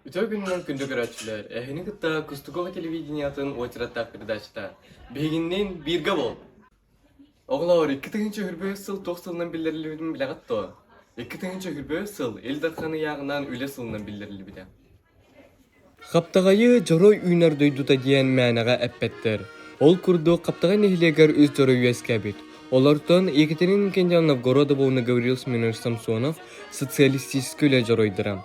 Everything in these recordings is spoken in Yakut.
Үтүө күнүнэн күндү көрөөччүлэр! Эһини кытта Кустукова телевидениетын уочараттаах передачата «Биһигинниин бииргэ буол!» Оҕолоор, 2023 сыл туох сылынан биллэриллибитин билэҕит дуо? 2023 сыл Ил Дархан ыйааҕынан үлэ сылынан биллэриллибитэ. Хаптаҕайы дьоруой үүнэр дойдута диэн мээнэҕэ эппэттэр. Ол курдук Хаптаҕай нэһилиэгэр үс дьоруой үөскээбит. Олортон Екатерина Иннокентьевна Новгородова уонна Гаврил Семенович Самсонов социалистическай үлэ дьоруойдара.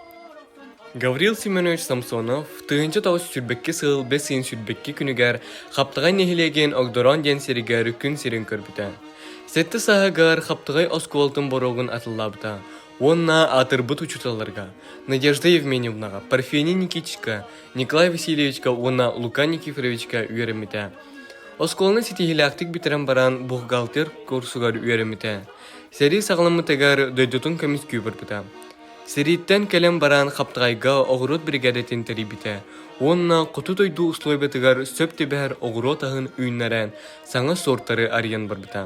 Гаврил Семенович Самсонов 1922 сыл бэс ыйын 22 күнүгэр Хаптаҕай нэһилиэгин Огдороон диэн сиригэр күн сирин көрбүтэ. Сэттэ сааһыгар Хаптаҕай оскуолатын боруогун атыллаабыта уонна аатырбыт учууталларга Надежда Евменьевнаҕа, Парфений Никитичка, Николай Васильевичка уонна Лука Никифоровичка үөрэммитэ. Оскуоланы ситиһиилээхтик бүтэрэн баран бухгалтер курсугар үөрэммитэ. Сэрии саҕаламмытыгар дойдутун көмүскүү барбыта. Сэрииттэн кэлэн баран Хаптаҕайга оҕуруот биригээдэтин тэрийбитэ уонна хоту дойду услуобуйатыгар сөп түбэһэр оҕуруот аһын үүннэрэн саҥа суортары арыйан барбыта.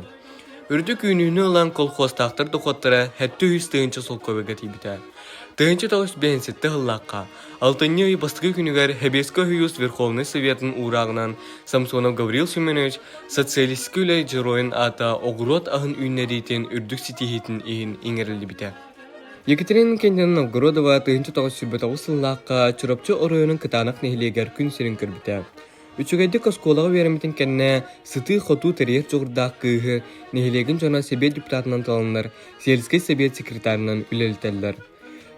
Үрдүк үүнүүнү ылан колхуостаахтар дохуоттара 700 тыһыынча солкуобайга тиийбитэ. 1957 сыллаахха алтынньы ый бастакы күнүгэр Сэбиэскэй Союз Верховнай Советын уурааҕынан Самсонов Гаврил Семенович социалистическай үлэ дьоруойун аата оҕуруот аһын үүннэриитин үрдүк ситиһиитин иһин иҥэриллибитэ. Екатерина Иннокентьевна Новгородова 1929 сыллаахха Чурапчы оройуонун Кытаанах нэһилиэгэр күн сирин көрбүтэ. Үчүгэйдик оскуолаҕа үөрэммитин кэннэ сытыы-хотуу тэрийэр дьоҕурдаах кыыһы нэһилиэгин дьоно сэбиэт депутатынан таланнар сельскэй сэбиэт секретарынан үлэлэтэллэр.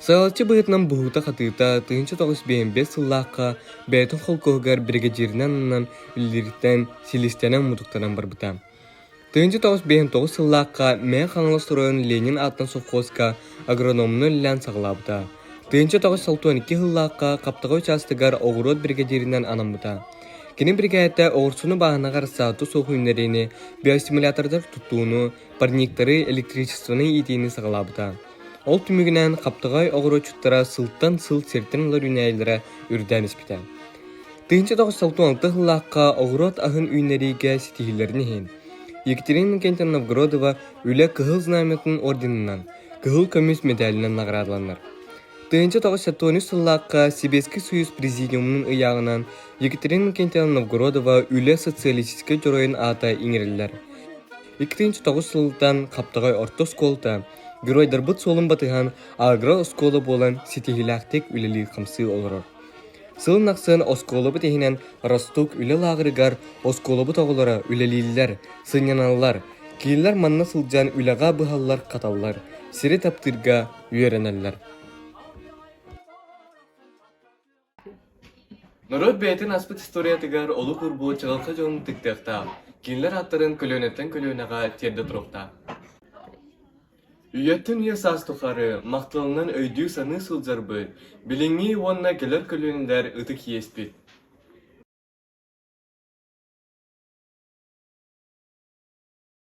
Салайааччы быһыытынан буһуута-хатыыта 1955 сыллаахха бэйэтин холкуоһугар биригэдьииринэн ананан үлэлиириттэн силистэнэн-мутуктанан барбыта. 1959 сыллаахха Мэҥэ Хаҥалас оройуон Ленин аатынан совхозка агрономунан үлэлээн саҕалаабыта. 1962 сыллаахха Хаптаҕай учаастагар оҕуруот биригэдьииринэн анаммыта. Кини биригээдэтэ оҕурсуну бааһынаҕа рассаату суох үүннэриини, биостимулятордар туттууну, парниктары, электричествоны иитиини саҕалаабыта. Ол түмүгүнэн Хаптаҕай оҕуруотчуттара сылтан сыл сиртэн ылар үүнээйилэрэ үрдээн испитэ. 1966 сыллаахха оҕуруот аһын үүннэриигэ ситиһиилэрин иһин Екатерина Иннокентьевна Новгородова Үлэ Кыһыл Знамятын орденынан, Кыһыл көмүс медалынан наҕараадаланар. 1973 сыллаахха Сэбиэскэй Союз Президиумун ыйааҕынан Екатерина Иннокентьевна Новгородова Үлэ социалистическай дьоруойун аата иҥэриллэр. 2009 сылтан Хаптаҕай орто оскуолата Геройдарбыт суолун батыһан агро-оскуола буолан ситиһиилээхтик үлэлии-хамсыы олорор. Сылын ахсын оскуолабыт иһинэн Росток үлэ лааҕырыгар оскуолабыт оҕолоро үлэлииллэр, сынньаналлар, кинилэр манна сылдьан үлэҕэ быһаллар-хаталлар, сири таптыырга үөрэнэллэр. Норуот бэйэтин аспыт историятыгар олук урбуу чаҕылхай дьонун тыктыахтаах, кинилэр ааттарын көлүөнэттэн көлүөнэҕэ тиэрдэ туруохтаах. Үйэттэн үйэ саас тухары махталынан өйдүү-саныы сылдьарбыт, билиҥҥи уонна кэлэр көлүөнэлэр ытык иэспит.